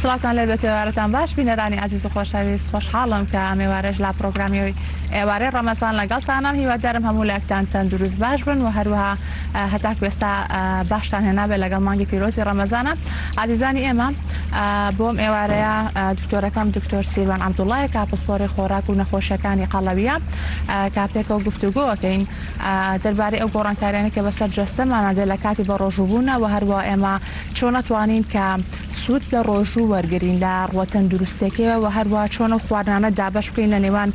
سڵاوتان لێ بێت ئێوارەتان باش بینەرانی ئازیز و خۆشەویست خۆشحاڵم کە ئەم ئێوارەش لە پرۆگرامی ئێوارەی ڕەمەزان لەگەڵتانم هیوادارم هەموو لایەکتان تەندروست باش بن و هەروەها هەتاکو ئێستا باشتان هێنابێت لەگەڵ مانگی پیرۆزی ڕەمەزانە ئازیزانی ئێمە بۆم ئێوارەیە دکتۆرەکەم دکتۆر سیروان عەبدوڵایە کە پسپۆری خۆراک و نەخۆشیەکانی قەڵەویە کە پێکەوە گفتوگۆکەین دەربارەی ئەو گۆڕانکاریانە کە بەسەر جەستەمانە دێت لە کاتی بەڕۆژووبوونە و هەروە ئێمە چۆن ئەتوانین کە سوود لە ڕۆژوو وەرگرین لە ڕووە تەندروستیەکەیەوە وە هەروەها چۆن ئەو خواردنانە دابەش بکەین لە نێوان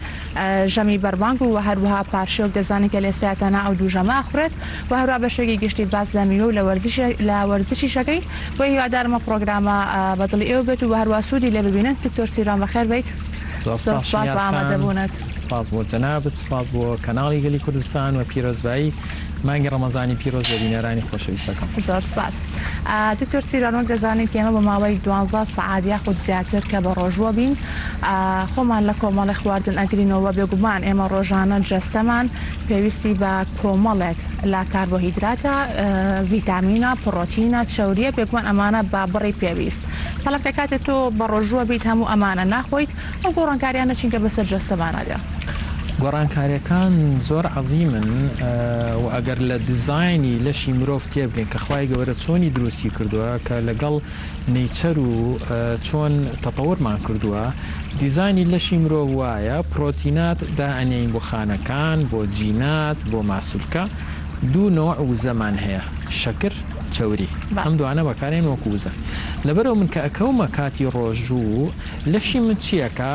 ژەمی بەربانگ و وە هەروەها پارشێو دەزانین کە لە ئێستایا تەنها ئەو دوو ژەمە ئەخورێت وە هەروەها بە شێوەیەکی گشتی باس لە میوە و لە وەرزش لە وەرزشیش ئەکەین بۆیە هیوادارم ئەو پڕۆگرامە بە دڵی ئێوە بێت و وە هەروەها سوودی لێ ببینن دکتۆر سیروان بەخێر بێیت زۆر زۆر سپاس سپاس شنیار بە خان ئامادەبوونت. سپاس بۆ جەنابت سپاس بۆ کەناڵی گەلی کوردستان و پیرۆزبایی مانگی ڕەمەزانی پیرۆز بۆ بینەرانی خۆشەویستەکەم. زۆر سپاس. دکتۆر سیروان وەک دەزانین کە ئێمە بۆ ماوەی دوانزە سەعات یاخود زیاتر کە بە ڕۆژووە بین خۆمان لە کۆمەڵێک خواردن ئەگرینەوە بێگومان ئێمە ڕۆژانە جەستەمان پێویستی بە کۆمەڵێک لە کاربۆهیدراتە ڤیتامینە پڕۆتینە چەوریە بێگومان ئەمانە بە بڕی پێویست بەڵام کە کاتێ تۆ بە ڕۆژووە بیت هەموو ئەمانە ناخۆیت ئەو گۆڕانکاریانە چین کە بەسەر جەستەمانا دێ؟ گۆڕانکاریەکان زۆر عەزیمن و ئەگەر لە دیزاینی لەشی مرۆڤ تێبگەین کە خوای گەورە چۆنی دروستی کردووە کە لەگەڵ nature و چۆن تەتەورمان کردووە دیزاینی لەشی مرۆڤ وایە پرۆتینات دائەنێین بۆ خانەکان بۆ جینات بۆ ماسولکە دوو نەوع وزەمان هەیە شەکر چەوری ئەم دوانە بەکارێن وەکو وزە لەبەرئەوە من کە ئەکەومە کاتی ڕۆژوو لەشی من چی ئەکا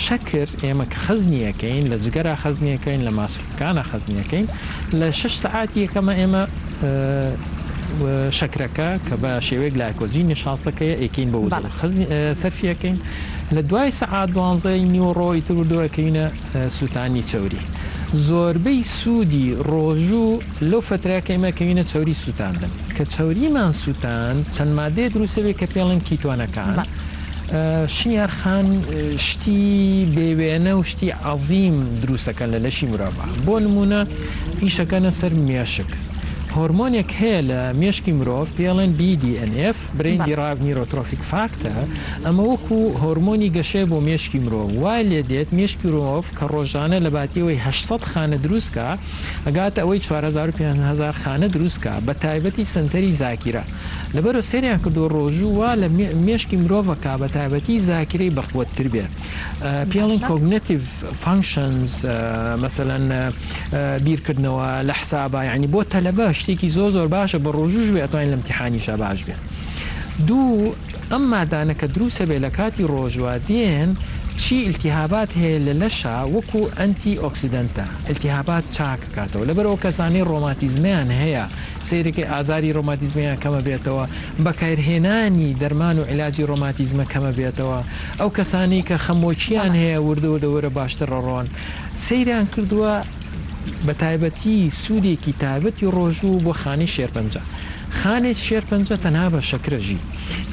شەکر ئێمە کە خەزنی ئەکەین لە جگەرا خەزنی ئەکەین لە ماسولکەکانا خەزنی ئەکەین لە شەش سەعاتی یەکەمە ئێمە شەکرەکە کە بە شێوەیەک گلایکۆجین نیشاستەکەیە ئەیکەین بە وزە خەزنی سەرفی ئەکەین لە دوای سەعات دوانزەی نیوەڕۆ ئیتر وردۆ ئەکەینە سووتانی چەوری زۆربەی سوودی ڕۆژوو لەو فەترەیە کە ئێمە ئەکەوینە چەوری سووتاندن کە چەوریمان سووتاند چەند مادەیە دروست دەبێت کە پێڵێن کیتۆنەکان شنیار خان شتی بێ وێنە و شتی عەزیم دروستەکەن لە لەشی مرۆڤ بۆ نمونە ئیشەکەنە سەر مێشک هۆرمۆنێک هەیە لە مێشکی مرۆڤ پێڵێن BDNF Brain Derived Neurotrophic Factor ئەمە وەکو هۆرمۆنی گەشەیە بۆ مێشکی مرۆڤ وای لێ دێت مێشکی مرۆڤ کە ڕۆژانە لە باتیەوەی 800 خانە دروستکە ئەگاتە ئەوەی 4500 خانە دروستکە بە تایبەتی سەنتەری زاکیرە لەبەرئەوە سەیریان کردووە ڕۆژوو وا لە مێشکی مرۆڤ ئەکا بە تایبەتی زاکیرەی بەقوەتتر بێ پێڵین cognitive functions مەسەلەن بیرکردنەوە لە حسابا یعنی بۆ تەلەبە شتێکی زۆر زۆر باشە بە ڕۆژوش بێ ئەتوانین لە امتحانیشا باش بێ دوو ئەم مادانە کە دروسە بێ لە کاتی ڕۆژوە دێن چی التهابات هەیە لە لەشا وەکو ئەنتی ئۆکسیدەنتە التهابات چاک کاتەوە لەبەرئەوە کەسانەی ڕۆماتیزمیان هەیە سەیرەکەی ئازاری ڕۆماتیزمیان کەمەبێتەوە، بەکارهێنانی دەرمان و عیلاجی ڕۆماتیزمە کەمەبێتەوە، ئەو کەسانەی کە خەمۆکیان هەیە وردە وردە وەرە باشتر ڕەڕۆن. سەیریان کردووە بەتایبەتی سوودێکی تایبەتی ڕۆژوو بۆ خانەی شێرپەنجە. خانەی شێرپەنجە تەنها بە شەکرە ژی.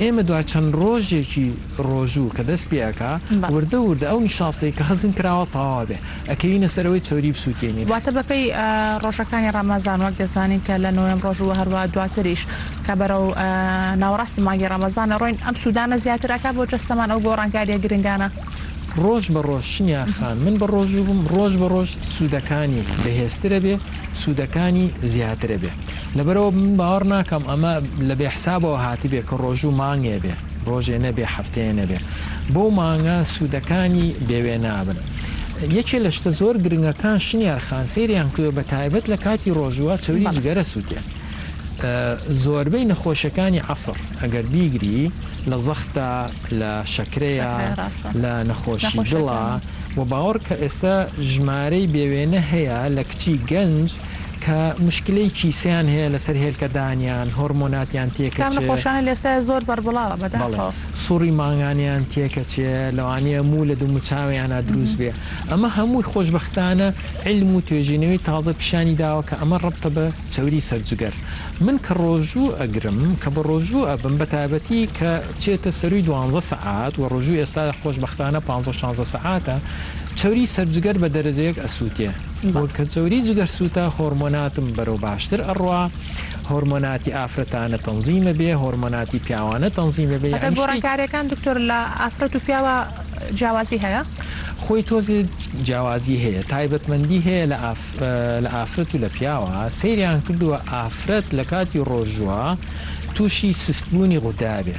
ئێمە دوای چەند ڕۆژێکی ڕۆژوو کە دەست پێ ئەکا وردە وردە ئەو نیشاستەی کە هەزم کراوە تەواو ئەبێ. ئەکەوینە سەر ئەوەی چەوری بسوتێنین. واتە بەپێی ڕۆژەکانی ڕەمەزان وەک دەزانین کە لە نۆیەم ڕۆژ و هەروەها دواتریش کە بەرەو ناوەڕاستی مانگی ڕەمەزان ئەڕۆین ئەم سوودانە زیاتر ئەکات بۆ جەستەمان ئەو گۆڕانکاریە گرنگانە. ڕۆژ بە ڕۆژ شنیار خان من بە ڕۆژوو بووم ڕۆژ بە ڕۆژ سوودەکانی بەهێزترە بێ سوودەکانی زیاترە بێ لەبەرئەوە من باوەڕ ناکەم ئەمە لە بێ حسابەوە هاتبێ کە ڕۆژوو مانگێ بێ ڕۆژێ نەبێ هەفتەیە نەبێ بەو مانگە سوودەکانی بێ وێنابن. یەکێ لە شتە زۆر گرنگەکان شنیار خان سەیریان کردوە بە تایبەت لە کاتی ڕۆژوە چەوری جگەرە سوتێ زۆربەی نەخۆشەکانی عەسڕ ئەگەر بیگری لە زەختە لە شەکرەیە لە نەخۆشی دڵە و باوەڕ کە ئێستا ژمارەی بێوێنە هەیە لە کچی گەنج کە مشکلەی کیسەیان هەیە لەسەر هێلکەدانیان، هۆرمۆناتیان کام تێکەچێ. نەخۆشانە لە ئێستایا زۆر بەربڵاوە بەڵێ بەداخەوە. سوڕی مانگانەیان تێکەچێ، لەوانەیە موو لە دوموچاویانا دروست بێ. ئەمە هەمووی خۆشبەختانە عیلم و توێژینەوەی تازە پیشانی داوە کە ئەمە ڕەبتە بە چەوری سەر جگەر. من کە ڕۆژوو ئەگرم، کە بە ڕۆژوو ئەبم بە تایبەتی کە بچێتە سەرووی دوانزە سەعات و ڕۆژووی ئێستا خۆشبەختانە پانزە شانزە سەعاتە، چەوری سەر جگەر بە دەرەجەیەک ئەسووتێ. وە کە چەوری جگەر سووتا هۆرمۆناتم بەرەو باشتر ئەڕوا، هۆرمۆناتی ئافرەتانە تەنزیمە بێ، هۆرمۆناتی پیاوانە تەنزیمە بێ، واتە یانی شتێکی. گۆڕانکاریەکان دکتۆر لە ئافرەت و پیاوا جیاوازی هەیە؟ خۆی تۆزێ جیاوازی هەیە، تایبەتمەندی هەیە لە ئاف لە ئافرەت و لە پیاوا، سەیریان کردووە ئافرەت لە کاتی ڕۆژووە تووشی سستبوونی غودە ئەبێ،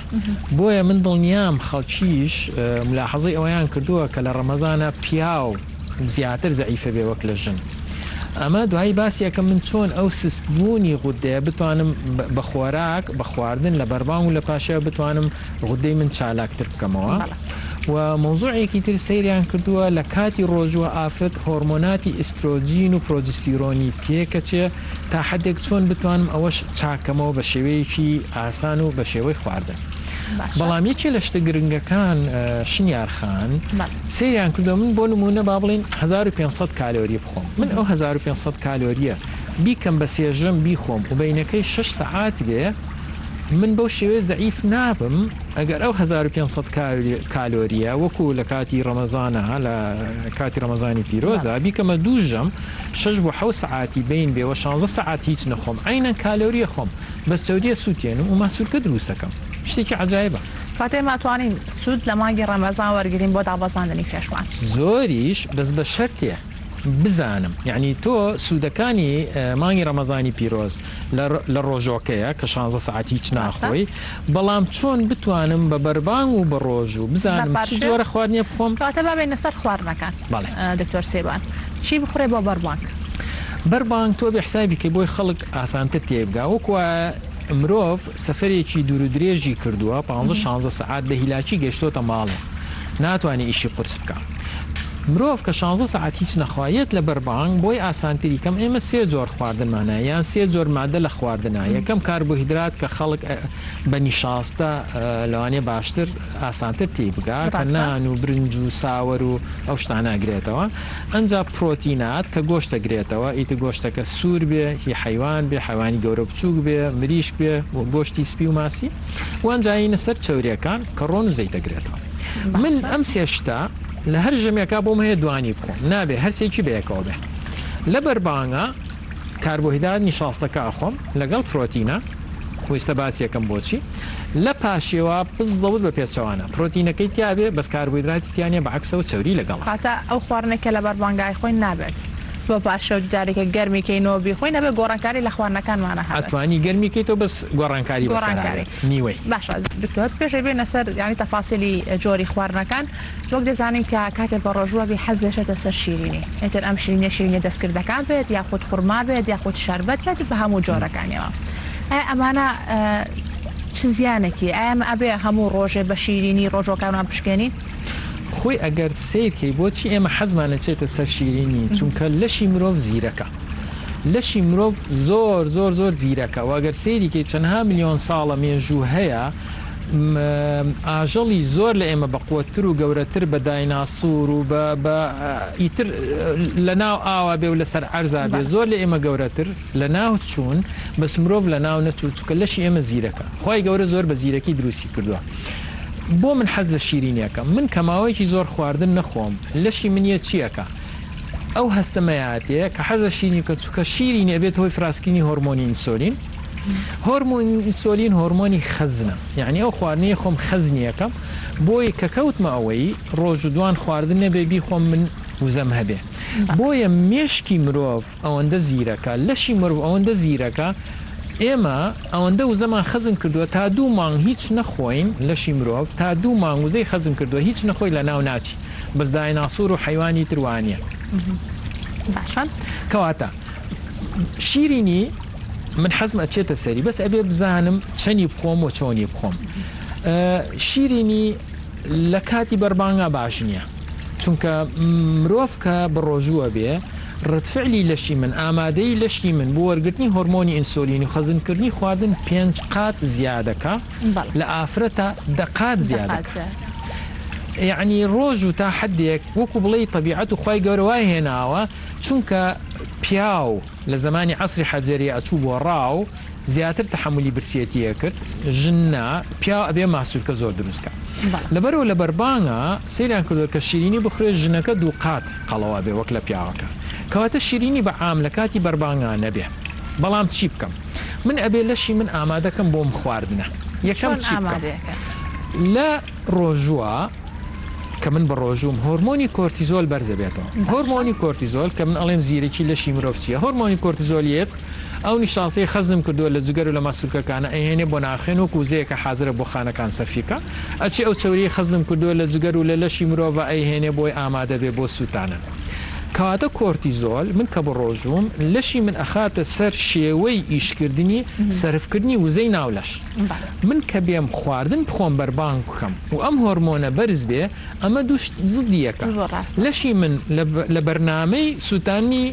بۆیە من دڵنیام خەڵکیش ملاحەزەی ئەوەیان کردووە کە لە ڕەمەزانا پیاو زیاتر زەعیفە بێ وەک لە ژن. ئەمە دوایی باسی ئەکەم من چۆن ئەو سست بوونی غودەیە بتوانم بە خۆراک بە خواردن لە بەربانگ و لە پاشێوە بتوانم غودەی من چالاکتر بکەمەوە و مەوزوعێکی تر سەیریان کردووە لە کاتی ڕۆژووە ئافرەت هۆرمۆناتی ئیسترۆجین و پرۆجستیرۆنی تێکەچێ تا حدێک چۆن بتوانم ئەوەش چاکەمەوە بە شێوەیەکی ئاسان و بە شێوەی خواردن. بەڵام یەکێ لە شتە گرنگەکان شنیار خان سەیریان کردووە من بۆ نموونە با بڵێین 1500 کالۆری بخۆم من ئەو 1500 کالۆریە بیکەم بە سێژەم بیخۆم و بەینەکەی 6 سەعات بێ من بەو شێوەیە زەعیف نابم ئەگەر ئەو 1500 کالۆریە وەکو لە کاتی ڕەمەزانە لە کاتی ڕەمەزانی پیرۆزە بیکەمە دوو ژەم 6 بۆ 7 سەعاتی بین بێ وە 16 سەعات هیچ نەخۆم عەینەن کالۆریە خۆم بەس چەوریە سوتێنم و ماسولکە دروستەکەم شتێکی عەجایبە. کەواتە ئێمە ئەتوانین سوود لە مانگی ڕەمەزان وەرگرین بۆ دابەزاندنی کێشمان؟ زۆریش بەس بە شەرتێ بزانم یەعنی تۆ سوودەکانی مانگی ڕەمەزانی پیرۆز لە ڕۆژۆکەیە کە شانزە سەعات هیچ ناخۆی بەڵام چۆن بتوانم بە بەربانگ و بە ڕۆژوو بزانم چ جۆرە خواردنێ بخۆم؟ کەواتە با بێینە سەر خواردنەکان دکتۆر سیروان چی بخورێ بۆ بەربانگ؟ بەربانگ تۆ ئەبێ حسابی کەی بۆی خەڵک ئاسانتر تێبگا وەکو وایە مرۆڤ سەفەرێکی دوور و درێژی کردووە پانزە شانزە سەعات بە هیلاکی گەشتۆتە ماڵێ ناتوانێ ئیشی قورس بکا مرۆڤ کە شانزە سەعات هیچ نەخوا یەت لە بەربانگ بۆی ئاسانتری کەم ئێمە سێ جۆر خواردنمان هەیە یان سێ جۆر مادە لە خواردنا یەکەم کاربۆهیدرات کە خەڵک بە نیشاستە لەوانەیە باشتر ئاسانتر تێی بگا کە نان و برنج و ساوەر و ئەو شتانە ئەگرێتەوە ئەنجا پرۆتینات کە گۆشت ئەگرێتەوە ئیتر گۆشتەکە سوور بێ هی حەیوان بێ حەیوانی گەورە و بچووک بێ مریشک بێ و گۆشتی سپی و ماسی و ئەنجا یینە سەر چەوریەکان کە ڕۆن و زەیت ئەگرێتەوە من ئەم سێ شتە لە هەر ژەمێکا بۆم هەیە دوانی بخۆم نابێ هەرسێکی بەیەکەوە بێ لە بەربانگا کاربۆهیدرات نیشاستەکە ئەخۆم لەگەڵ پرۆتینە ویستە باسیەکەم بۆچی لە پاشێوە بزەوت بە پێچەوانە پرۆتینەکەی تیاابێ بەس کاربۆهیدراتی تیانە بە عەکسەوە چەوری لەگەڵ. واتە ئەو خواردنەی کە لە بەربانگای خۆین نابێت بۆ پارشێو جارێکە گەرمی کەینەوە بیخۆین ئەبێ گۆڕانکاری لە خواردنەکانمانا هەبێت. ئەتوانی گەرمی کەیتەوە بەس گۆڕانکاری بەسەرا بێت نیوەی. باشە دکتۆر پێش ئەوەی بێینە سەر یانی تەفاسیلی جۆری خواردنەکان وەک دەزانین کە کاتێک بە ڕۆژووە بی حەز دەچێتە سەر شیرینی ئیتر ئەم شیرینیە شیرینیە دەستکردەکان بێت یاخود خورما بێت یاخود شەربەت بێت بە هەموو جۆرەکانیەوە ئایا ئەمانە چ زیانێکی ئایا ئەمە ئەبێ هەموو ڕۆژێ بە شیرینی ڕۆژوەکانمان بشکێنین؟ خۆی ئەگەر سەیر کەی بۆچی ئێمە حەزمان ئەچێتە سەر شیرینی چونکە لەشی مرۆڤ زیرەکە لەشی مرۆڤ زۆر زۆر زۆر زیرەکە و ئەگەر سەیری کەی چەندها ملیۆن ساڵە مێژوو هەیە ئاژەڵی زۆر لە ئێمە بەقوەتتر و گەورەتر بە دایناسور و بە بە ئیتر لە ناو ئاوا بێ و لەسەر عەرزا بێ زۆر لە ئێمە گەورەتر لە ناو چوون بەس مرۆڤ لە ناو نەچوو چونکە لەشی ئێمە زیرەکە خوای گەورە زۆر بە زیرەکی دروستی کردووە بۆ من حەز لە شیرینیەکەم من کە ماوەیەکی زۆر خواردن نەخۆم لەشی من یە چیەکە ئەو هەستە مەیاتێ کە حەز لە شیرینی بکە چونکە شیرینی ئەبێتە هۆی فراسکردنی هۆرمۆنی ئینسۆلین هۆرمۆنی ئینسۆلین هۆرمۆنی خەزنە یعنی ئەو خواردنەی خۆم خەزنی ئەکەم بۆیە کە کەوتمە ئەوەی ڕۆژ و دوان خواردن نەبێ بیخۆم من وزەم هەبێ بۆیە مێشکی مرۆڤ ئەوەندە زیرەکە لەشی مرۆڤ ئەوەندە زیرەکە ئێمە ئەوەندە وزەمان خەزن کردووە تا دوو مانگ هیچ نەخۆین لەشی مرۆڤ تا دوو مانگ وزەی خەزن کردووە هیچ نەخۆی لەناو ناچی بەس دایناسۆر و حەیوانی تر وانیە. باشە. کەواتە شیرینی من حەزم ئەچێتە سەری بەس ئەبێ بزانم چەنی بخۆم و چۆنی بخۆم. شیرینی لە کاتی بەربانگا باش نییە چونکە مرۆڤ کە بەڕۆژووە بێ ڕەدفعلی لەشی من ئامادەی لەشی من بۆ وەرگرتنی هۆرمۆنی ئینسۆلین و خەزنکردنی خواردن پێنج قات زیادەکە لە ئافرەتە دە قات زیادەکە یەعنی ڕۆژ و تا حدێک وەکو بڵێی تەبیعەت و خوای گەورە وای هێناوە چونکە پیاو لە زەمانی عەسری حەجەری ئەچوو بۆ ڕاو زیاتر تەحەمولی برسیەتی ئەکرد ژن نا پیاو ئەبێ ماسولکە زۆر دروست کا لەبەرئەوە لە بەربانگا سەیریان کردوە کە شیرینی بخورێ ژنەکە دووقات قەڵەو ئەبێ وەک لە پیاوەکە. کەواتە شیرینی بە عام لە کاتی بەربانگا نەبێ. بەڵام چی بکەم؟ من ئەبێ لەشی من ئامادەکەم بۆم خواردنە. یەکەم چۆن چی بکەم؟ ئامادەیەکەن؟ لە ڕۆژووە کە من بە ڕۆژووم هۆرمۆنی کۆرتیزۆل بەرزەبێتەوە. باشە. هۆرمۆنی کۆرتیزۆل کە من ئەڵێم زیرەکی لەشی مرۆڤ چییە؟ هۆرمۆنی کۆرتیزۆل یەک ئەو نیشاستەی خەزنم کردووە لە جگەر و لە ماسولکەکانە ئەیهێنێ بۆ ناوخوێن وەکو وزەیەکە حازرە بۆ خانەکان سەرفی کا. ئەچێ ئەو چەوریەی خەزنم کردووە لە جگەر و لە لەشی مرۆڤا ئەیهێنێ بۆی ئامادە بێ بۆ سووتانن. کەواتە کۆرتیزۆل من کە بەڕۆژووم لەشی من ئەخاتە سەر شێوەی ئیشکردنی سەرفکردنی وزەی ناو لەش. من کە بێم خواردن بخۆم بەربانگ بکەم و ئەم هۆرمۆنە بەرز بێ ئەمە دوو شت زدی یەکە. لەشی من لە بەرنامەی سووتانی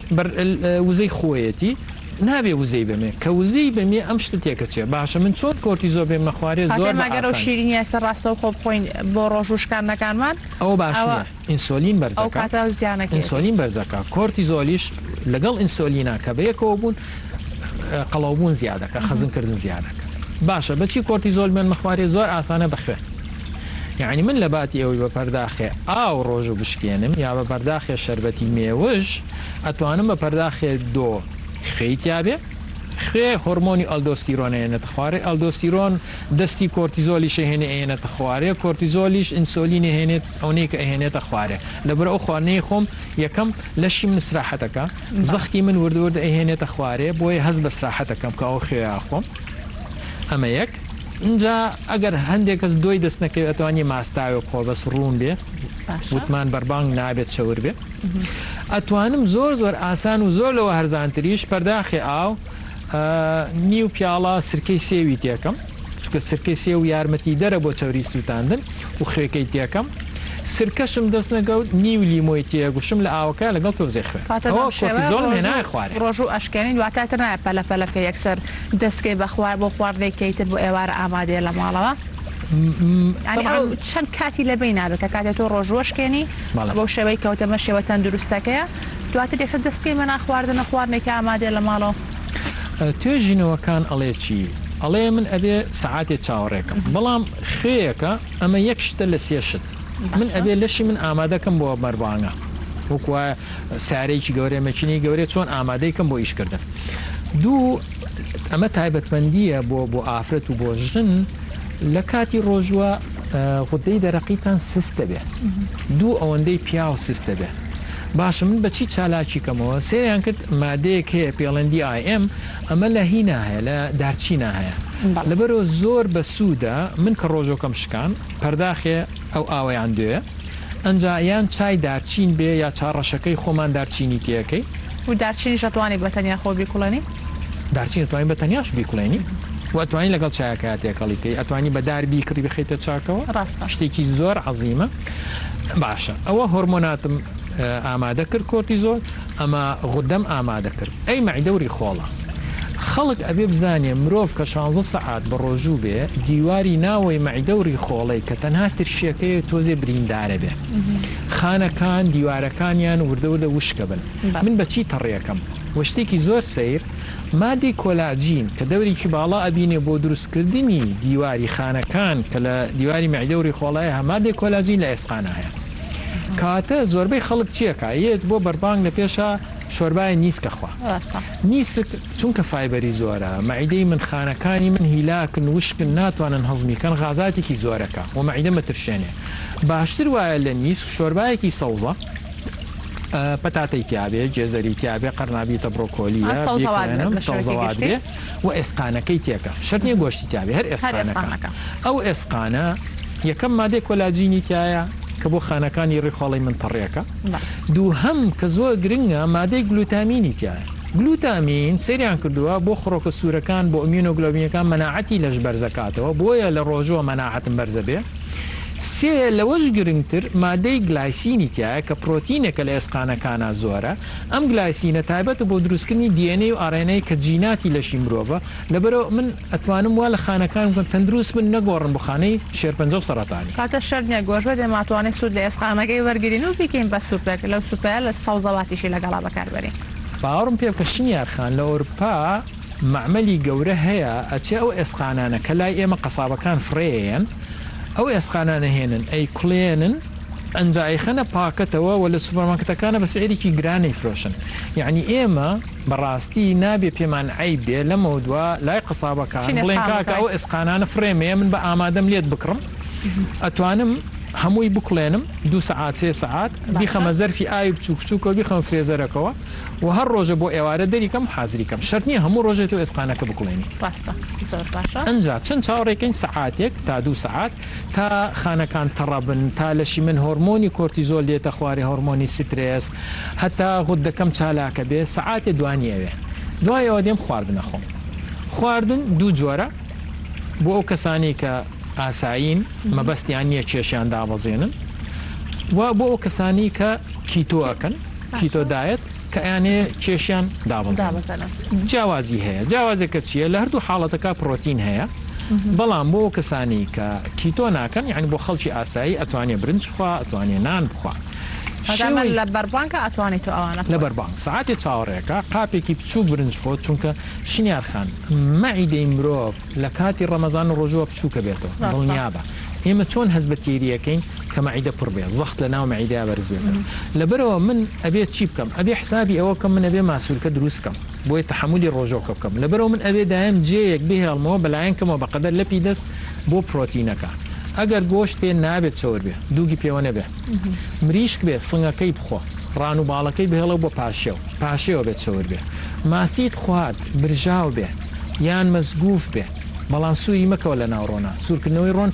وزەی خۆیەتی نابێ وزەی بەمێ کە وزەی بەمێ ئەم شتە تێکەچێ باشە من چۆن کۆرتیزۆل بێنمە خوارێ کاتێ زۆر بە مەگەر ئەو ئاسانی. شیرینیە سەر ڕاستەوخۆ بخۆین بۆ ڕۆژوو شکاندنەکانمان ئەوە باش ئەوە نیە ئینسۆلین ئەو بەرزەکا کاتە زیانەکەیەتی. ئینسۆلین بەرزەکا کۆرتیزۆلیش لەگەڵ ئینسۆلینا کە بەیەکەوە بوون قەڵەوبوون زیادەکا خەزن کردن زیادەکا باشە بەچی کۆرتیزۆل بێنمە خوارێ زۆر ئاسانە بە خوێن یعنی من لە باتی ئەوەی بە پەرداخێ ئاو ڕۆژوو بشکێنم یا بە پەرداخێ شەربەتی مێوژ ئەتوانم بە پەرداخێ دۆ خوێی تیابێ خوێ هۆرمۆنی ئەلدۆستیرۆن ئەیەنێتە خوارێ ئەلدۆستیرۆن دەستی کۆرتیزۆلیش ئەهێنێ ئەیەنێتە خوارێ کۆرتیزۆلیش ئینسۆلین ئەهێنێت ئەونەی کە ئەهێنێتە خوارێ لەبەر ئەو خواردنەی خۆم یەکەم لەشی من ئیسراحەتەکا زەختی من ورد ورد ئەیهێنێتە خوارێ بۆیە هەست بە سراحەتەکەم کە ئەو خوێیە ئەخۆم ئەمە یەک ئینجا ئەگەر هەندێک کەس دۆی دەست نەکەوێت ئەتوانی ماستاوێ بخۆ بەس ڕوون بێ وتمان بەربانگ نابێت چەور بێ ئەتوانم زۆر زۆر ئاسان و زۆر لەوە هەرزانتریش پەرداخێ ئاو نیو پیاڵە سرکەی سێوی تێکەم چونکە سرکەی سێو یارمەتیدەرە بۆ چەوری سووتاندن و خوێکەی تێکەم سرکەشم دەست نەگەوت نیو لیمۆی تێگوشم لە ئاوەکە لەگەڵ تۆزێ خوێ کاتە ئەوە بەم شێوەیە کۆرتیزۆڵم ڕۆژوو هێنایە خوارێ. ڕۆژوو ئەشکێنین واتە ئیتر نابێ پەلە پەلە بکەی یەکسەر دەست بکەی بە خوار بۆ خواردنێک کە ئیتر بۆ ئێوارە ئامادەیە لە ماڵەوە یانی تەبعەن ئەو چەند کاتی لە بەینا بێ کە کاتێ تۆ ڕۆژوو ئەشکێنی بەڵێ. بەو شێوەی کەوتە مە شێوە تەندروستەکەیە دواتر یەکسەر دەست بکەی بە ناخواردن و خواردنێکی ئامادەیە لە ماڵەوە. توێژینەوەکان ئەڵێ چی؟ ئەڵێ من ئەبێ سەعاتێ چاوەڕێکەم بەڵام خوێیەکە ئەمە یەک شتە لە سێ شت من باشە. ئەبێ لەشی من ئامادەکەم بۆ بەربانگە وەکو وایە سارێکی گەورەیە مەکینەی گەورەیە چۆن ئامادەی کەم بۆ ئیشکردن دوو ئەمە تایبەتمەندیە بۆ بۆ ئافرەت و بۆ ژن لە کاتی ڕۆژوە غودەی دەرەقیتان سست دەبێ دوو ئەوەندەی پیاو سست دەبێ باشە من بەچی چالاکی کەمەوە سەیریان کرد مادەیەک هەیە پێڵێن دی ئای ئێم ئەمە لە هینا هەیە لە دارچینا هەیە لەبەرەوە زۆر بەسوودە من کە ڕۆژۆکەم شکان پەرداخێ ئەو ئاوەیان دوێ ئەنجا یان چای دارچین بێ یا چا ڕەشەکەی خۆمان دارچینی تێکەی. و دارچینیش ئەتوانی بە تەنیا خۆ بیکوڵێنی؟ دارچین ئەتوانی بە تەنیاش بیکوڵێنی و ئەتوانی لەگەڵ چایەکەیا تێکەڵی بکەی ئەتوانی بە دار بیکڕی بخەیتە چاکەوە ڕاستە. شتێکی زۆر عەزیمە باشە ئەوە هۆرمۆناتم ئامادە کرد کۆرتیزۆل ئەمە غودەم ئامادە کرد ئەی مەعیدە و ریخۆڵە خەڵک ئەبێ بزانێ مرۆڤ کە شانزە سەعات بەڕۆژوو بێ دیواری ناوەی مەعیدە و ریخۆڵەی کە تەنها ترشیەکەیە تۆزێ بریندارە بێ خانەکان دیوارەکانیان وردە وردە وشکە بن من بە چی تەڕیەکەم وە شتێکی زۆر سەیر مادەی کۆلاجین کە دەورێکی باڵا ئەبینێ بۆ دروست کردنی دیواری خانەکان کە لە دیواری مەعیدە و ریخۆڵەیە مادەی کۆلاجین لە ئێسقانا هەیە کەواتە زۆربەی خەڵک چیەکا یەت بۆ بەربانگ لە پێشا شۆربای نیسک ئەخوا. ڕاستە. نیسک چونکە فایبەری زۆرە مەعیدەی من خانەکانی من هیلاکن وشکن ناتوانن هەزمی کەن غازاتێکی زۆرەکە و مەعیدە مەترشێنێ باشتر وایە لە نیسک شۆربایەکی سەوزە پەتاتەی تیابێ گێزەری تیابێ قەرنابیتە برۆکۆلیە سەوزەوات بێت بیکڕێنم بە شێوەیەکی سەوزەوات گشتی. بێ و ئێسقانەکەی تێکە شەرت نیە گۆشتی تیابێ هەر هەر ئێسقانەکە ئێسقانەکە. ئەو ئێسقانە یەکەم مادەی کۆلاجینی تیایە کە بۆ خانەکانی ڕیخۆڵەی من تەڕیەکە دووهەم کە زۆر گرنگە مادەی گلوتامینی تیایە. گلوتامین سەیریان کردووە بۆ خڕۆکە سوورەکان بۆ ئیمیونۆگلۆبینەکان مەناعەتی لەش بەرزەکاتەوە بۆیە لە ڕۆژووە مەناعەتم بەرزەبێ. سێ لەوەش گرنگتر مادەی گلایسینی تیایە کە پرۆتینێکە لە ئێسقانەکانا زۆرە ئەم گلایسینە تایبەتە بۆ دروستکردنی دی ئێن ئەی و ئاڕ ئێن ئەی کە جیناتی لەشی مرۆڤە لەبەرئەوە من ئەتوانم وا لە خانەکانم بکەم تەندروست بن نەگۆڕن بۆ خانەی شێرپەنجە و سەڕەتانی. کاتە شەرت نیە گۆشت بێت ئێمە ئەتوانین سوود لە ئێسقانەکەی وەرگرین و بیکەین بە سوپێک لەو سوپەیە لە سەوزەواتیشی لەگەڵا بەکار بەرین. باوەڕم پێ بکە شنیار خان لە ئەورپا مەعمەلی گەورە هەیە ئەچێ ئەو ئێسقانانە کە لای ئێمە قەسابەکان فڕێ ئەیەن ئەو ئێسقانانە هێنن ئەیکوڵێنن. ئەنجا ئەیخەنە پاکەتەوە و لە سوپەرمارکێتەکانە بە سعرێکی گران ئەیفرۆشن. یەعنی ئێمە بەڕاستی نابێ پێمان عەیب بێ لەمەودوا لای قەسابەکان چین بڵێن ئێسقان کاکە بکڕین. ئەو ئێسقانانە فڕێ مەیە من بە ئامادەم لێت بکڕم ئەتوانم هەمووی بکوڵێنم دوو سەعات سێ سەعات باشە. بیخەمە زەرفی ئاوی بچووک بچووکەوە بیخەمە فرێزەرەکەوە و هەر ڕۆژە بۆ ئێوارە دەری کەم و حازری کەم شەرت نییە هەموو ڕۆژێ تۆ ئێسقانەکە بکوڵێنی. ڕاستە زۆر باشە. ئەنجا چەند چاوەڕێکەین سەعاتێک تا دوو سەعات تا خانەکان تەڕبن، تا لەشی من هۆرمۆنی کۆرتیزۆل دێتە خوارێ هۆرمۆنی سترێس، هەتا غوددەکەم چالاکە بێ، سەعاتێ دوانی ئەوێ. دوای ئەوە دێم خواردن ئەخۆم. خواردن دوو جۆرە، بۆ ئەو کەسانەی کە ئاسایین، مەبەستیان نییە کێشیان دابەزێنن و بۆ ئەو کەسانەی کە keto ئەکەن، keto diet، کە ئەیانەوێ کێشیان دابەزێنن. جیاوازی هەیە. جیاوازەکە چییە؟ لە هەردوو حاڵەتەکە پرۆتین هەیە، بەڵام بۆ ئەو کەسانەی کە keto ناکەن، یانی بۆ خەڵکی ئاسایی ئەتوانێ برنج بخوا، ئەتوانێ نان بخوا. شێوەی لە بەربانگا ئەتوانی تۆ ئەوانە لە بەربانگ سەعاتێ چاوەڕێکە قاپێکی بچووک برنج بخۆ، چونکە شنیار خان مەعیدەی مرۆڤ لە کاتی ڕەمەزان و ڕۆژووە بچووکە بێتەوە، دڵنیابە ئێمە چۆن هەست بە تێری ئەکەین کە مەعیدە پڕ بێ، زەخت لە ناو مەعیدەیا بەرز بێتەوە. لەبەرئەوە من ئەبێ چی بکەم؟ ئەبێ حسابی ئەوە بکەم من ئەبێ ماسولکە دروست کەم بۆیە تەحەمولی ڕۆژۆکە بکەم. لەبەرئەوە من ئەبێ دایم جێیەک بهێڵمەوە بەلایەن کەمەوە بەقەدەر لەپی دەست بۆ پرۆتینەکە. ئەگەر گۆشت بێ نابێت چەور بێ، دووگی پێوە نەبێ. مریشک بێ سنگەکەی بخۆ، ڕان و باڵەکەی بهێڵەوە بۆ پاشێو، پاشێوە بێ چەور بێ. ماسیت خوارد برژاو بێ یان مەسگوف بێ بەڵام سووری مەکەوە لە ناو ڕۆنا. سوورکردنەوەی ڕۆن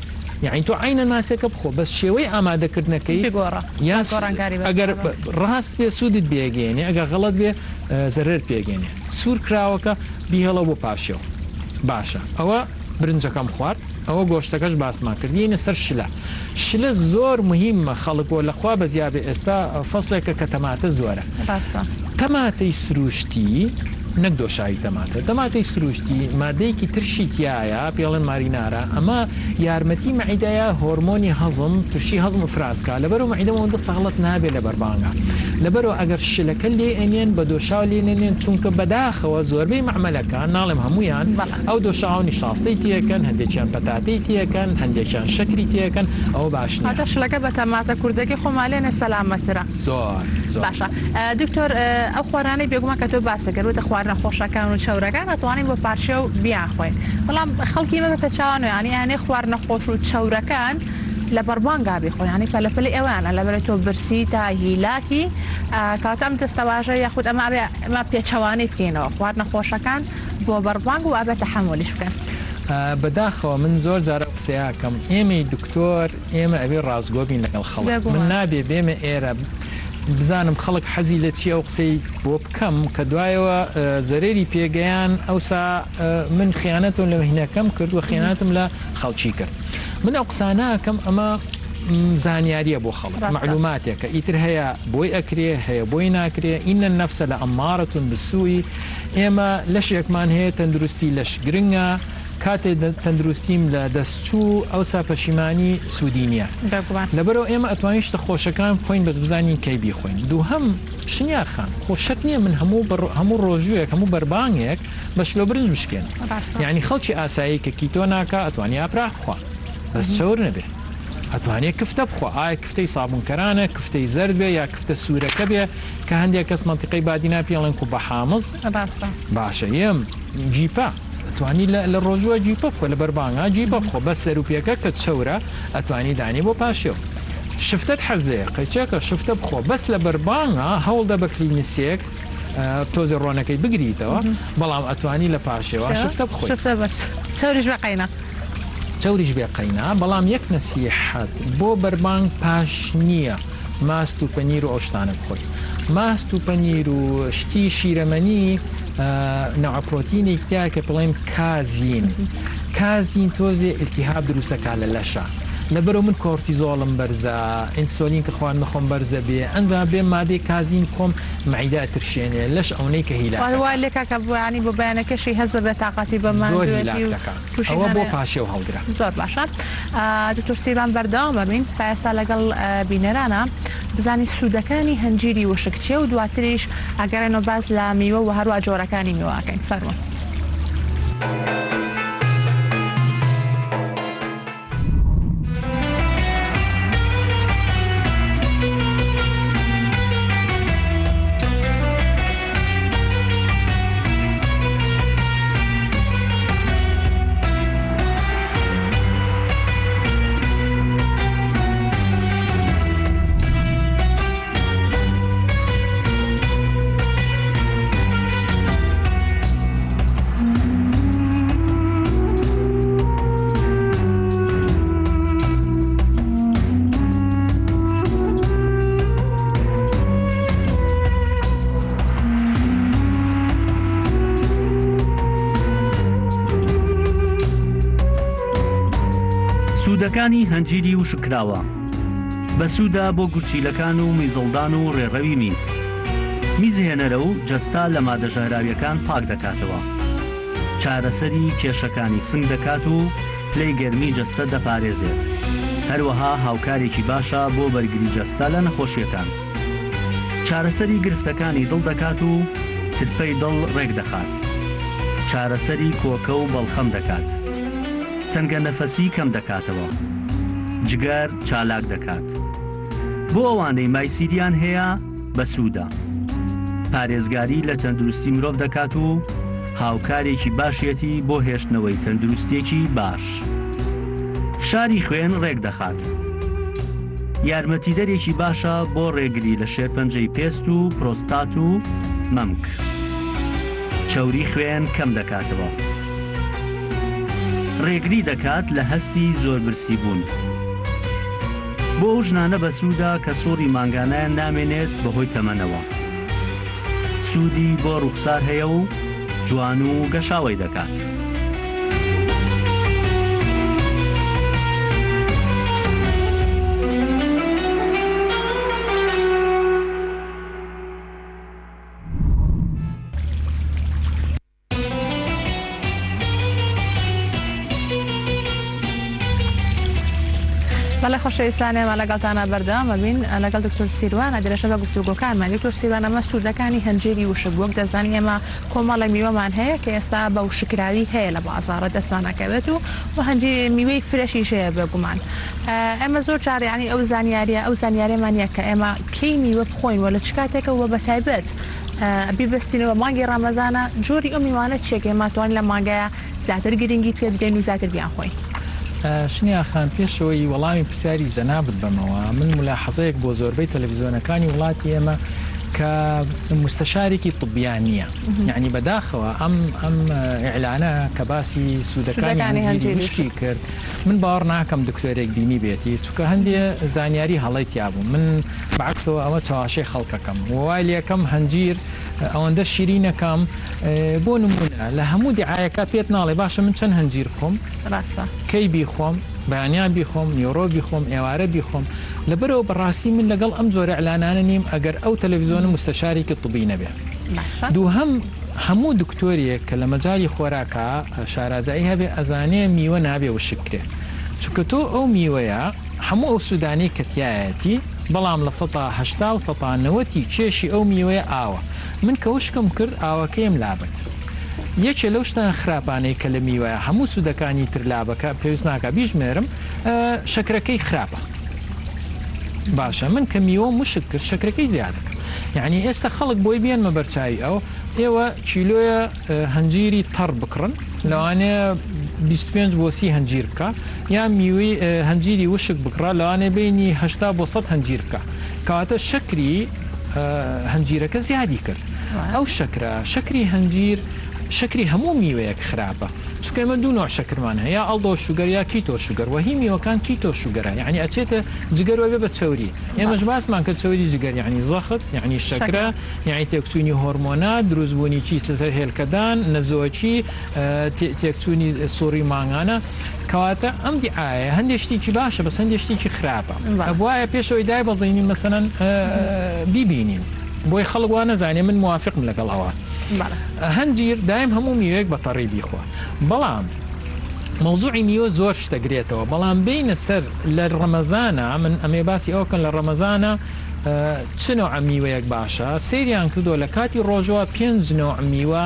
یەعنی تۆ عەینەن ماسیەکە بخۆ بەس شێوەی ئامادەکردنەکەی بگۆڕە یا گۆڕانکاری بەسەر ئەگەر بە. ڕاست بێ سوودت پێگەیەنێ ئەگەر غەڵەت بێ زەرەرت پێگەیەنێ. سوور کراوەکە بیهێڵەوە بۆ پاشێو. باشە ئەوە برنجەکەم خوارد ئەوە گۆشتەکەش باسمان کرد یەینە سەر شلە. شلە زۆر مهیمە خەڵک وە لەخوا بەزیابێ ئێستا فەسڵێکە کە تەماتە زۆرە. ڕاستە. تەماتەی سروشتی نەک دۆشاوی تەماتە تەماتەی سروشتی مادەیەکی ترشی تیایە پێڵێن مارینارا ئەمە یارمەتی مەعیدەیە هۆرمۆنی هەزم ترشی هەزم ئفراز کا لەبەرو مەعیدە ئەوەندە سەغڵەت نابێ لە بەربانگا لەبەرو ئەگەر شلەکە لێ ئەنێن بە دۆشاو لێ نەنێن چونکە بەداخەوە زۆربەی مەعمەلەکان ناڵێم هەموویان ئەو دۆشاوە نیشاستەی تێکەن هەندێکیان پەتاتەی تێکەن هەندێکیان شەکری تێکەن ئەوە باش نییە. واتە شلەکە بە تەماتە کوردەکەی خۆمان لێنێ سەلامەترە. زۆر زۆر. باشە دکتۆر ئەو خواردنانەی بێگومان کە تۆ باست کرد وتە خواردنە خۆشەکان و چەورەکان ئەتوانین بۆ پارشێو بیانخۆین بەڵام خەڵکی ئێمە بە پێچەوانەوە یانی ئەیانەوێ خواردنە خۆش و چەورەکان لە بەربانگا بیخۆن یانی پەلە پەلەی ئەویانە لەبەرئەوەی تۆ برسی تا هیلاکی کەواتە ئەم دەستەواژە یاخود ئەمە ئەبێ ئەمە پێچەوانەی بکەینەوە خواردنە خۆشەکان بۆ بەربانگ و ئەبێ تەحەمولیش بکەن. بەداخەوە من زۆر جار ئەو قسەیە ئەکەم ئێمەی دکتۆر ئێمە ئەبێ ڕاستگۆ بین لەگەڵ خەڵک من نابێ بێمە ئێرە بزانم خەڵک حەزی لە چیە ئەو قسەی بۆ بکەم کە دوایەوە زەرەری پێگەیان ئەوسا من خیانەتم لە مهینەکەم کرد و خیانەتم لە خەڵکی کرد من ئەو قسانە ئەکەم ئەمە زانیاریە بۆ خەڵک مەعلوماتێکە ئیتر هەیە بۆی ئەکرێ هەیە بۆی ناکرێ إن النفس لأمارة بالسوء ئێمە لەشێکمان هەیە تەندروستی لەش گرنگە کاتێ تەندروستیم لە دەست چوو ئەوسا پەشیمانی سوودی نییە. بێگومان. لەبەرئەوە ئێمە ئەتوانین شتە خۆشەکان بخۆین بەس بزانین کەی بیخۆین. دووهەم شنیار خان خۆ شەرت نییە من هەموو بە هەموو ڕۆژووێک هەموو بەربانگێک بە شلۆ برنج بشکێنم. ڕاستە. یانی خەڵکی ئاسایی کە keto ناکا ئەتوانی یاپراخ بخوا بەس چەور نەبێ. ئەتوانێ کفتە بخوا ئایا کفتەی سابوونکەرانە کفتەی زەرد بێ یا کفتە سوورەکە بێ کە هەندێک کەس مەنتیقەی بادینا پێڵێن کوبە حامز. ڕاستە. باشە یەم گیپە ئەتوانی لە ڕۆژوە گیپە بخۆ لە بەربانگا گیپە بخۆ بەس سەر و پێکە کە چەورە ئەتوانی دانی بۆ پاشێو شفتەت حەز لێیە قەیچەکە شفتە بخۆ بەس لە بەربانگا هەوڵدە بە کلینسێک تۆزێ ڕۆنەکەی بگریتەوە بەڵام ئەتوانی لە پاشێوە شفتە بخۆی شفتە بەس چەوریش بێ قەینا چەوریش بێ قەینا بەڵام یەک نەسیحەت بۆ بەربانگ پاش نییە ماست و پەنیر و ئەو شتانە بخۆی ماست و پەنیر و شتی شیرەمەنی نەوعە پرۆتینێک تیایە کە پڵێن کازین کازین تۆزێ ئیلتیهاب دروستەکا لە لەشە لەبەرەوە من کۆرتیزۆڵم بەرزە ئینسۆلین کە خواردنە خۆم بەرزە بێ ئەنجا بێ مادەی کازین بخۆم مەعیدە ئەترشێنێ لەش ئەونەی کە هیلاک وا لێکا کە بۆیانی بۆ بەیانەکەشی هەست بە بێتاقەتی بە زۆر هیلاک دەکا. توشی ئەوە بۆ هەنێ پاشێو هەڵگرە. زۆر باشە دکتۆر سیروان بەردەوام ئەبین تا ئێستا لەگەڵ بینەرانە بزانین سوودەکانی هەنجیری وشک چیە و دواتریش ئەگەڕێنەوە باس لە میوە و هەروە جۆرەکانی میوە ئەکەین فەرموون. سوودەکانی هەنجیری وشککراوە بەسوودە بۆ گورچیلەکان و میزڵدان و ڕێڕەوی میز. میزهێنەرە و جەستە لە مادە ژەهراویەکان پاک دەکاتەوە. چارەسەری کێشەکانی سنگ دەکات و پلەی گەرمی جەستە دەپارێزێت. هەروەها هاوکارێکی باشە بۆ بەرگری جەستە لە نەخۆشیەکان. چارەسەری گرفتەکانی دڵ دەکات و ترپەی دڵ ڕێکدەخات. چارەسەری کۆکە و بەڵخەم دەکات. تەنگە نەفەسی کەم دەکاتەوە. جگەر چالاک دەکات. بۆ ئەوانەی مایسیریان هەیە بەسوودە. پارێزگاری لە تەندروستی مرۆڤ دەکات و هاوکارێکی باشیەتی بۆ هێشتنەوەی تەندروستیەکی باش. فشاری خوێن ڕێکدەخات. یارمەتیدەرێکی باشە بۆ ڕێگری لە شێرپەنجەی پێست و پرۆستات و مەمک. چەوری خوێن کەم دەکاتەوە. ڕێگری دەکات لە هەستی زۆر برسیبوون. بۆ ئەو ژنانە بەسوودە کە سوڕی مانگانەیان نامێنێت بەهۆی تەمەنەوە. سوودی بۆ ڕووخسار هەیە و جوان و گەشاوەی دەکات. بەڵێ خۆشەویستان ئێمە لەگەڵتانە بەردەوام ئەبین لەگەڵ دکتۆر سیروانە درێژە بە گفتوگۆکانمان دکتۆر سیروان ئەمە سوودەکانی هەنجیری وشک وەک دەزانین ئێمە کۆمەڵە میوەمان هەیە کە ئێستا بە وشکراوی هەیە لە بازاڕە دەستمان ئەکەوێت و و هەنجیر میوەی فرەشیش هەیە بێگومان ئێمە زۆر جار یانی ئەو زانیاریە ئەو زانیارێمان نییە کە ئێمە کەی میوە بخۆین و لە چ کاتێکە و بە تایبەت بیبەستینەوە مانگی ڕەمەزانە جۆری ئەو میوانە چیە کە ئێمە توانین لەم مانگەیا زیاتر گرنگی پێ بدەین و زیاتر بیانخۆین؟ شنیار خان پێشەوەی وەڵامی پرسیاری جەنابت بەمەوە من مولاحەزەیەک بۆ زۆربەی تەلەفیزۆنەکانی وڵاتی ئێمە کە مستەشارێکی طبیان نییە یعنی بەداخەوە ئەم ئەم ئیعلانە کە باسی سوودەکانی هەنجیری وشکی کرد من باوەڕ ناکەم دکتۆرێک بینی بێتی چونکە هەندێ زانیاری هەڵەی تیابوو من بەعەکسەوە ئەوە چەواشەی خەڵکەکەم و وای لێکەم هەنجیر ئەوەندە شیرینەکەم بۆ نمونە لە هەموو دیعاەکە پێت ناڵێ باشە من چەند هەنجیر بخۆم ڕاستە کەی بیخۆم بەیانیان بیخۆم نیۆڕۆ بیخۆم ئێوارە بیخۆم لەبەرەوە بەڕاستی من لەگەڵ ئەم جۆرە ئیعلانانە نیم ئەگەر ئەو تەلەڤیزیۆنە مستەشارێکی طبی نەبێ باشە دووهەم هەموو دکتۆرێک کە لە مەجالی خۆراکا شارازایی هەبێ ئەزانێ میوە نابێ وشک کرێ چونکە تۆ ئەو میوەیە هەموو ئەو سوودانەی کە تیایەتی بەڵام 80% و 90% ی کێشی ئەو میوەیە ئاوە من کە وشکم کرد ئاوەکەیم لابرد یەکێ لەو شتە خراپانەی کە لە میوەیە هەموو سوودەکانی تر لابەکە پێویست ناکا بیژمێرم شەکرەکەی خراپە باشە من کە میوەم وشک کرد شەکرەکەی زیادەکەم یعنی ئێستا خەڵک بۆی بێنمە بەرچاوی ئەو ئێوە کیلۆیە هەنجیری تەڕ بکڕن لەوانەیە 25 بۆ 30 هەنجیر بکە یا میوەی هەنجیری وشک بکڕە لەوانەیە بینی 80 بۆ 100 هەنجیر بکە کەواتە شەکری هەنجیرەکە زیادی کرد ئەو شەکرە شەکری هەنجیر شەکری هەموو میوەیەک خراپە چونکە ئێمە دوو نوع شەکرمان هەیە یا aldose sugar یا keto sugar وە هی میوەکان keto sugar ە یعنی ئەچێتە جگەر وە بێ بە چەوری ئێمەش باسمان کە چەوری جگەر یعنی زەخت یعنی شەکرە یعنی تێکچوونی هۆرمۆنات دروستبوونی کیس لەسەر هێلکەدان نەزۆکی تێکچوونی سوڕی مانگانە کەواتە ئەم دیعایە هەندێک شتێکی باشە بەس هەندێک شتێکی خراپە ئەبوایە پێشەوەی دای بەزینین مەسەلەن بیبینین بۆی خەڵک وا نەزانێ من موافقم لەگەڵ ئەوە هەنجیر دایم هەموو میوەیەک بە تەڕی بیخوا بەڵام مەوزوعی میوە زۆر شتە گرێتەوە بەڵام بینە سەر لە ڕەمەزانە من ئەمێ باسی ئەوکەن لە ڕەمەزانە چ نوع میوەیەک باشە سەیریان کردووە لە کاتی ڕۆژەوە پێنج نوع میوە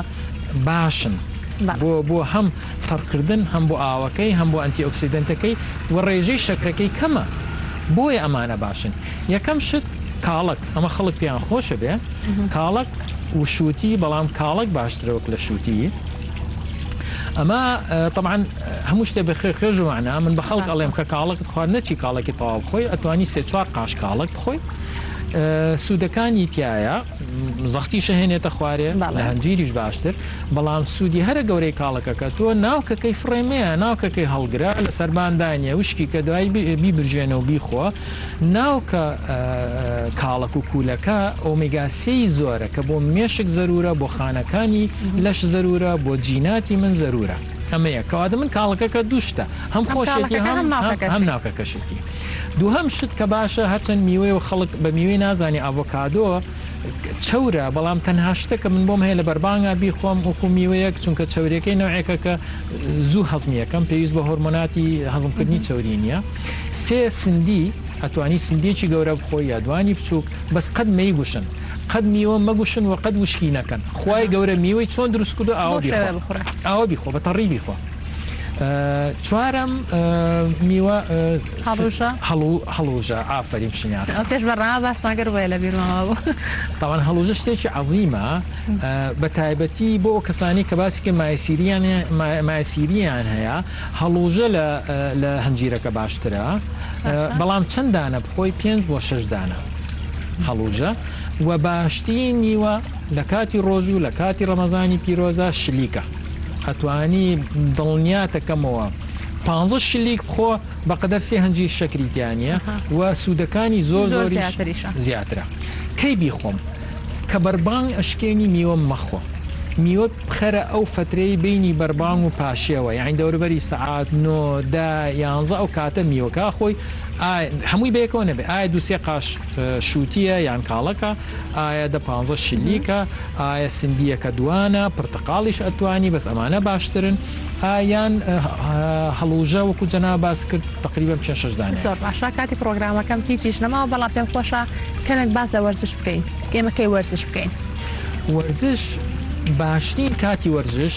باشن بۆ بۆ هەم تەڕکردن هەم بۆ ئاوەکەی هەم بۆ ئەنتی ئۆکسیدنتەکەی و ڕێژەی شەکرەکەی کەمە بۆیە ئەمانە باشن یەکەم شت کاڵەک ئەمە خەڵک پێیان خۆشە بێ کاڵەک و شووتی بەڵام کاڵەک باشترە وەک لە شووتی ئەمە طبعا هەموو شتێ بە خوێ خوێژ وانە من بە خەڵک ئەڵێم کە کاڵەکت خوارد نەچی کاڵێکی تەواو بخۆی ئەتوانی سێ چوار قاش کاڵەک بخۆی سوودەکانی تایە زەختی شەهێنێتە خوارێ لە هەنجیریش باشتر بەڵام سوودی هەرە گەورەی کاڵەکەکە تۆ ناوکەکەی فڕێمەیە ناوکەکەی هەڵگرە لە سەرباندانیە وشکی کە دوای بیبرژێنە و بیخۆ ناوکە کاڵەک و کوولەکە ئۆمیگا سێی زۆرە کە بۆ مێشک زەرورە، بۆ خانەکانی لەش زەرورە، بۆ جیناتی من زەرورە. ئەمەیە کەواتە من کاڵەکەکە دوو شتە هەم خۆشێتی هەم ناوکەکەشێتی. دووهەم شت کە باشە هەرچەند میوەیە و خەڵک بە میوەی نازانێ ئاڤۆکادۆ چەورە بەڵام تەنها شتە کە من بۆم هەیە لە بەربانگا بیخۆم وەکو میوەیەک چونکە چەوریەکەی نەوعێکە کە زوو هەزمیەکەم پێویست بە هۆرمۆناتی هەزمکردنی چەوری نییە. سێ سندی ئەتوانی سندیەکی گەورە بخۆی یا دوانی بچووک بەس قەت مەیگوشن قەت میوە مەگوشن و قەت وشکی نەکەن خوای گەورە میوەی چۆن دروست کردو ئاوە بیخۆ ئاوە بیخۆ بە تەڕی بیخۆ. چوارەم میوە هەڵوژە هەڵوژە ئافەرین شنیار ئەو پێش بەرنامە باسمان کرد بۆیە لە بیرمەوە بوو. تاوان هەڵوژە شتێکی عەزیمە بە تایبەتی بۆ ئەو کەسانی کە باسی کە مایسیریان مایسیریان هەیە هەڵوژە لە لە هەنجیرەکە باشترە بەڵام چەند دانە بخۆی پێنج بۆ شەش دانە هەڵوژە و باشترین میوە لە کاتی ڕۆژوو لە کاتی ڕەمەزانی پیرۆزە شلیکە. ئەتوانی دڵنیاتەکەمەوە پانزە شلیک بخۆ بەقەدەر سێ هەنجیر شەکری تیا نییە و سوودەکانی زۆر زۆر زۆریش زیاتریشە. زیاترە. کەی بیخۆم؟ کە بەربانگ ئەشکێنی میوە مەخۆ. میوە بخەرە ئەو فەترەی بەینی بەربانگ و پاشێوە یانی دەوروبەری سەعات نۆ، دە، یانزە ئەو کاتە میوەکە ئەخۆی ئایا هەمووی بەیەکەوە نەبێ ئایا دوو سێ قاش شووتییە یان کاڵەکە ئایا دە پانزە شلیکە ئایا سندیەکە دوانە پرتەقاڵیش ئەتوانی بەس ئەمانە باشترن ئایان هەڵوژە وەکو جەناب باس کرد تقریبا پێ شەش دانەیە. زۆر باشە کاتی پڕۆگرامەکەم هیچیش نەماوە بەڵام پێم خۆشە کەمێک باس لە وەرزش بکەین ئێمە کەی وەرزش بکەین؟ وەرزش باشترین کاتی وەرزش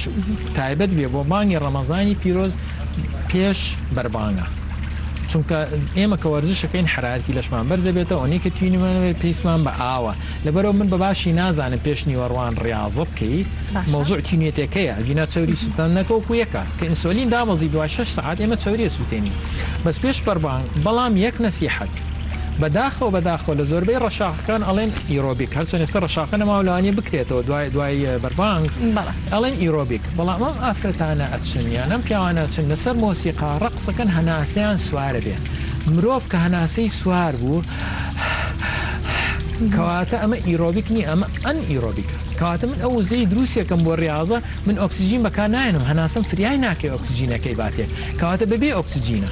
تایبەت بێ بۆ مانگی ڕەمەزانی پیرۆز پێش بەربانگە چونکە ئێمە کە وەرزشەکەین حرارەتی لەشمان بەرزە بێتەوە ئەوەی کە توینیمان پێویستمان بە ئاوە لەبەرئەوە من بەباشی نازانم پێش نیوەڕوان ڕیاضە بکەی مەوزوع تینوێتێکەیە ئەگینا چەوری سوتاندنەکە وەکو یەکە کە ئینسۆلین دابەزی دوای شەش سەعات ئێمە چەوری ئەسوتێنین بەس پێش بەربانگ بەڵام یەک نەسیحەت بەداخەوە بەداخەوە لە زۆربەی ڕەشاقەکان ئەڵێن ئیرۆبیک هەرچەند ئێستا ڕەشاقە نەماوە لەوانەیە بکرێتەوە دوای دوای بەربانگ ئەڵێن ئیرۆبیک بەڵام ئەم ئافرەتانە ئەچن یان ئەم پیاوانە ئەچن لەسەر مۆسیقا ڕەقسەکەن هەناسەیان سوارە بێ مرۆڤ کە هەناسەی سوار بوو کەواتە ئەمە ئیرۆبیک نییە ئەمە ئەن ئیرۆبیکە کەواتە من ئەو وزەی دروستەکەم بۆ ڕاضە من ئۆکسسیجین بەکار نایەنم هەناسم فریای ناکەی ئۆکسسیجینەکەی باتێ کەواتە بەبێ ئۆکسسیجینە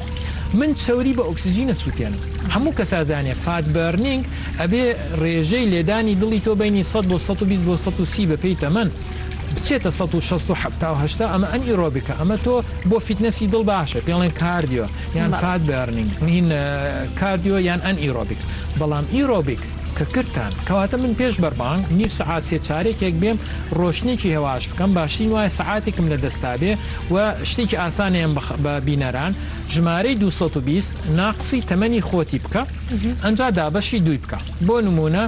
من چەوری بە ئۆکسسیجینە سووتێنم هەموو کەسازانێ fat burning ئەبێ ڕێژەی لێدانی دڵی تۆ بینی 100 بۆ 120 بۆ 130 بە پێی تەمەن بچێتە 160 و 70 ئەمە anaerobic ە ئەمە تۆ بۆ fitness ی دڵ باشە پێڵێن cardio یان fat burning مین cardio یان anaerobic بەڵام ئیرۆبیک کە کردتان کەواتە من پێش بەربانگ نیو سەعات سێ چارێکێک بێم ڕۆشتنێکی هێواش بکەم باشترین وایە سەعاتێکم لە دەستا بێ و شتێکی ئاسانەیەم بە بینەران ژمارەی 220 ناقسی تەمەنی خۆتی بکە ئەنجا دابەشی دووی بکە بۆ نمونە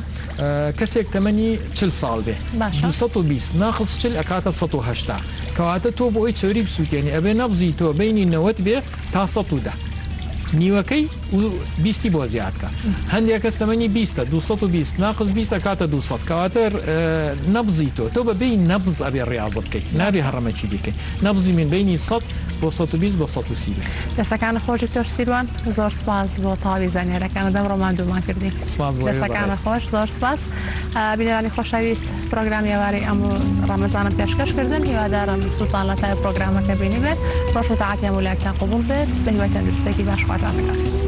کەسێک تەمەنی 40 ساڵ بێ 220 ناقس 40 ئەکاتە 180 کەواتە تۆ بۆ ئەوی چەوری بسووتێنی ئەبێ نەبزی تۆ بینی 90 بێ تا 110 نیوەکەی و بیستی بۆ زیاد کە هەندێک کەس تەمەنی بیستە 220 ناقس بیست ئەکاتە 200 کەواتە نەبزی تۆ تۆ بە بێی نەبز ئەبێ ڕاضە بکەیت نابێ هەڕەمەکی دیکەی نەبزی من بینی 100 بۆ 120 بۆ 130 بێ. دەستەکانت خۆش دکتۆر سیروان زۆر سپاس بۆ تەواوی زانیارەکانت ئەمڕۆ ماندوومان کردی. سپاس بۆ ئێوەی دەستەکانت بەڕێز. خۆش زۆر سپاس. بینەرانی خۆشەویست پرۆگرامی ئێوارەی ئەمڕۆ ڕەمەزانم پێشکەش کردن هیوادارم سوڵتان لە تای پرۆگرامەکە بینی بێت ڕۆژ و تاعاتی هەموو لایەکتان قبوڵ بێت بە هیوای تەندروستێکی باش خواتان لەگەڵ.